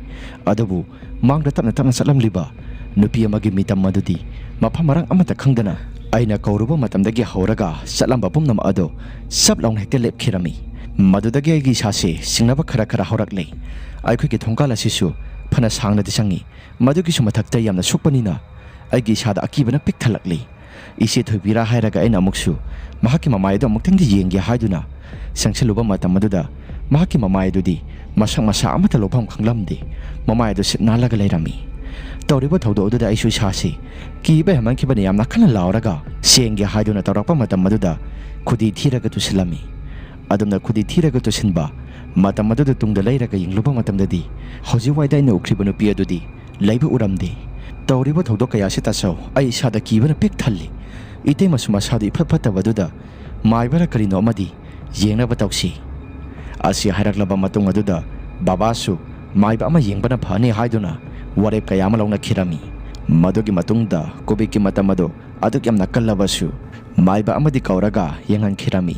ꯑꯗꯨꯕꯨ ꯃꯥꯡꯗ ꯇꯞꯅ ꯇꯞꯅ ꯆꯠꯂꯝꯂꯤꯕ ꯅꯨꯄꯤ ꯑꯃꯒꯤ ꯃꯤꯇꯝ ꯑꯗꯨꯗꯤ ꯃꯐꯝ ꯃꯔꯥꯡ ꯑꯃꯠꯇ ꯈꯪꯗꯅ ꯑꯩꯅ ꯀꯧꯔꯨꯕ ꯃꯇꯝꯗꯒꯤ ꯍꯧꯔꯒ ꯆꯠꯂꯝꯕ ꯄꯨꯝꯅꯃꯛ ꯑꯗꯨ ꯆꯞ ꯂꯥꯎꯅ ꯍꯦꯛꯇ ꯂꯦꯞꯈꯤꯔꯝꯃꯤ꯫ ꯃꯗꯨꯗꯒꯤ ꯑꯩꯒꯤ ꯏꯁꯥꯁꯦ ꯆꯤꯡꯅꯕ ꯈꯔ ꯈꯔ ꯍꯧꯔꯛꯂꯦ꯫ ꯑꯩꯈꯣꯏꯒꯤ ꯊꯣꯡꯒꯥꯜ ꯑꯁꯤꯁꯨ ꯐꯅ ꯁꯥꯡꯅꯗꯤ ꯆꯪꯉꯤ꯫ ꯃꯗꯨꯒꯤꯁꯨ ꯃꯊꯛꯇ ꯌꯥꯝꯅ ꯁꯣꯛꯄꯅꯤꯅ ꯑꯩꯒꯤ ꯏꯁꯥꯗ ꯑꯀꯤꯕꯅ ꯄꯤꯛ ꯊꯜꯂꯛꯂꯤ꯫ "ꯏꯆꯦ ꯊꯣꯏꯕꯤꯔꯥ?" ꯍꯥꯏꯔꯒ ꯑꯩꯅ ꯑꯃꯨꯛꯁꯨ ꯃꯍꯥꯛꯀꯤ ꯃꯃꯥꯏ ꯑꯗꯨ ꯑꯃꯨꯛꯇꯪꯗꯤ ꯌꯦꯡꯒꯦ ꯍꯥꯏꯗꯨꯅ ꯆꯪꯁꯤꯜꯂꯨꯕ ꯃꯇꯝ ꯑꯗꯨꯗ ꯃꯍꯥꯛꯀꯤ ꯃꯃꯥꯏ ꯑꯗꯨꯗꯤ ꯃꯁꯛ ꯃꯁꯥ ꯑꯃꯠꯇ ꯂꯧꯐꯝ ꯈꯪꯂꯝꯗꯦ꯫ ꯃꯃꯥꯏ ꯑꯗꯨ ꯁꯤꯠ ꯅꯥꯜꯂꯒ ꯂꯩꯔꯝꯃꯤ꯫ ꯇꯧꯔꯤꯕ ꯊꯧꯗꯣꯛ ꯑꯗꯨꯗ ꯑꯩꯁꯨ ꯏꯁꯥꯁꯤ ꯀꯤꯕ ꯍꯦꯟꯃꯟꯈꯤꯕꯅ ꯌꯥꯝꯅ ꯀꯟꯅ ꯂꯥꯎꯔꯒ ꯆꯦꯟꯒꯦ ꯍꯥꯏꯗꯨꯅ ꯇꯧꯔꯛꯄ ꯃꯇꯝ ꯑꯗꯨꯗ ꯈꯨꯗꯤ ꯊꯤꯔꯒ ꯇꯨꯁꯤꯜꯂꯝꯃꯤ꯫ ꯑꯗꯨꯝꯅ ꯈꯨꯗꯤ ꯊꯤꯔꯒ ꯇꯨꯁꯤꯟꯕ ꯃꯇꯝ ꯑꯗꯨꯗ ꯇꯨꯡꯗ ꯂꯩꯔꯒ ꯌꯦꯡꯂꯨꯕ ꯃꯇꯝꯗꯗꯤ ꯍꯧꯖꯤꯛ ꯋꯥꯏꯗ ꯑꯩꯅ ꯎꯈ꯭ꯔꯤꯕ ꯅꯨꯄꯤ ꯑꯗꯨꯗꯤ ꯂꯩꯕ ꯎꯔꯝꯗꯦ꯫ ꯇꯧꯔꯤꯕ ꯊꯧꯗꯣꯛ ꯀꯌꯥꯁꯤ ꯇꯥꯆꯧ, ꯑꯩ ꯏꯁꯥꯗ ꯀꯤꯕꯅ ꯄꯤꯛ ꯊꯜꯂꯤ꯫ ꯏꯇꯩꯃꯁꯨ ꯃꯁꯥꯗꯨ ꯏꯐꯠ ꯐꯠꯇꯕꯗꯨꯗ ꯃꯥꯏꯕꯔ ꯀꯔꯤꯅꯣ ꯑꯃꯗꯤ ꯌꯦꯡꯅꯕ ꯇꯧꯁꯤ꯫ ꯑꯁꯤ ꯍꯥꯏꯔꯛꯂꯕ ꯃꯇꯨꯡ ꯑꯗꯨꯗ ꯕꯕꯥꯁꯨ ꯃꯥꯏꯕ ꯑꯃ ꯌꯦꯡꯕꯅ ꯐꯅꯤ ꯍꯥꯏꯗꯨꯅ ꯋꯥꯔꯦꯞ ꯀꯌꯥ ꯑꯃ ꯂꯧꯅꯈꯤꯔꯝꯃꯤ꯫ ꯃꯗꯨꯒꯤ ꯃꯇꯨꯡꯗ ꯀꯣꯚꯤꯗꯀꯤ ꯃꯇꯝ ꯑꯗꯨ ꯑꯗꯨꯛ ꯌꯥꯝꯅ ꯀꯜꯂꯕꯁꯨ ꯃꯥꯏꯕ ꯑꯃꯗꯤ ꯀꯧꯔꯒ ꯌꯦꯡꯍꯟꯈꯤꯔꯝꯃꯤ꯫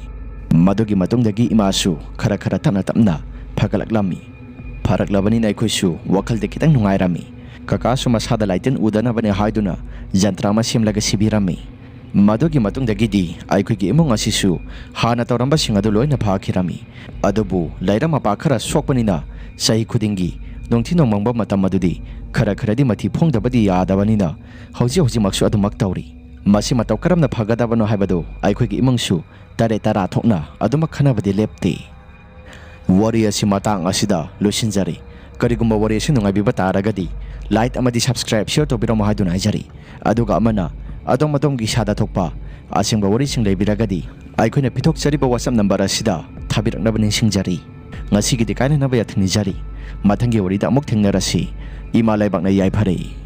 ꯃꯗꯨꯒꯤ ꯃꯇꯨꯡꯗꯒꯤ ꯏꯃꯥꯁꯨ ꯈꯔ ꯈꯔ ꯇꯞꯅ ꯇꯞꯅ ꯐꯒꯠꯂꯛꯂꯝꯃꯤ꯫ ꯐꯔꯛꯂꯕꯅꯤꯅ ꯑꯩꯈꯣꯏꯁꯨ ꯋꯥꯈꯜꯗ ꯈꯤꯇꯪ ꯅꯨꯡꯉꯥꯏꯔꯝꯃꯤ꯫ ꯀꯀꯥꯁꯨ ꯃꯁꯥꯗ ꯂꯥꯏꯇꯤꯟ ꯎꯗꯅꯕꯅꯤ ꯍꯥꯏꯗꯨꯅ ꯖꯟꯇ꯭ꯔ ꯑꯃ ꯁꯦꯝꯂꯒ ꯁꯤꯕꯤꯔꯝꯃꯤ꯫ ꯃꯗꯨꯒꯤ ꯃꯇꯨꯡꯗꯒꯤꯗꯤ ꯑꯩꯈꯣꯏꯒꯤ ꯏꯃꯨꯡ ꯑꯁꯤꯁꯨ ꯍꯥꯟꯅ ꯇꯧꯔꯝꯕꯁꯤꯡ ꯑꯗꯨ ꯂꯣꯏꯅ ꯐꯈꯤꯔꯝꯃꯤ꯫ ꯑꯗꯨꯕꯨ ꯂꯩꯔ ꯃꯄꯥ ꯈꯔ ꯁꯣꯛꯄꯅꯤꯅ ꯆꯍꯤ ꯈꯨꯗꯤꯡꯒꯤ ꯅꯨꯡꯊꯤ ꯅꯣꯡꯃꯪꯕ ꯃꯇꯝ ꯑꯗꯨꯗꯤ ꯈꯔ ꯈꯔꯗꯤ ꯃꯊꯤ ꯐꯣꯡꯗꯕꯗꯤ ꯌꯥꯗꯕꯅꯤꯅ ꯍꯧꯖꯤꯛ ꯍꯧꯖꯤꯛꯃꯛꯁꯨ ꯑꯗꯨꯃꯛ ꯇꯧꯔꯤ꯫ ꯃꯁꯤ ꯃꯇꯧ ꯀꯔꯝꯅ ꯐꯒꯗꯕꯅꯣ ꯍꯥꯏꯕꯗꯨ ꯑꯩꯈꯣꯏꯒꯤ ꯏꯃꯨꯡꯁꯨ ꯇꯔꯦꯠ ꯇꯔꯥ ꯊꯣꯛꯅ ꯑꯗꯨꯃꯛ ꯈꯟꯅꯕꯗꯤ ꯂꯦꯞꯇꯦ꯫ ꯋꯥꯔꯤ ꯑꯁꯤ ꯃꯇꯥꯡ ꯑꯁꯤꯗ ꯂꯣꯏꯁꯤꯟꯖꯔꯤ꯫ ꯀꯔꯤꯒꯨꯝꯕ ꯋꯥꯔꯤ ꯑꯁꯤ ꯅꯨꯡꯉꯥꯏꯕꯤꯕ ꯇꯥꯔꯒꯗꯤ like ꯑꯃꯗꯤ subscribe, share ꯇꯧꯕꯤꯔꯝꯃꯣ ꯍꯥꯏꯗꯨꯅ ꯍꯥꯏꯖꯔꯤ꯫ ꯑꯗꯨꯒ ꯑꯃꯅ ꯑꯗꯣꯝ ꯑꯗꯣꯝꯒꯤ ꯏꯁꯥꯗ ꯊꯣꯛꯄ ꯑꯁꯦꯡꯕ ꯋꯥꯔꯤꯁꯤꯡ ꯂꯩꯕꯤꯔꯒꯗꯤ ꯑꯩꯈꯣꯏꯅ ꯄꯤꯊꯣꯛꯆꯔꯤꯕ WhatsApp number ꯑꯁꯤꯗ ꯊꯥꯕꯤꯔꯛꯅꯕ ꯅꯤꯡꯁꯤꯡꯖꯔꯤ꯫ ꯉꯁꯤꯒꯤꯗꯤ ꯀꯥꯏꯅꯅꯕ ꯌꯥꯊꯪ ꯅꯤꯖꯔꯤ꯫ ꯃꯊꯪꯒꯤ ꯋꯥꯔꯤꯗ ꯑꯃꯨꯛ ꯊꯦꯡꯅꯔꯁꯤ꯫ ꯏꯃꯥ ꯂꯩꯕꯥꯛꯅ ꯌꯥꯏꯐꯔꯦ꯫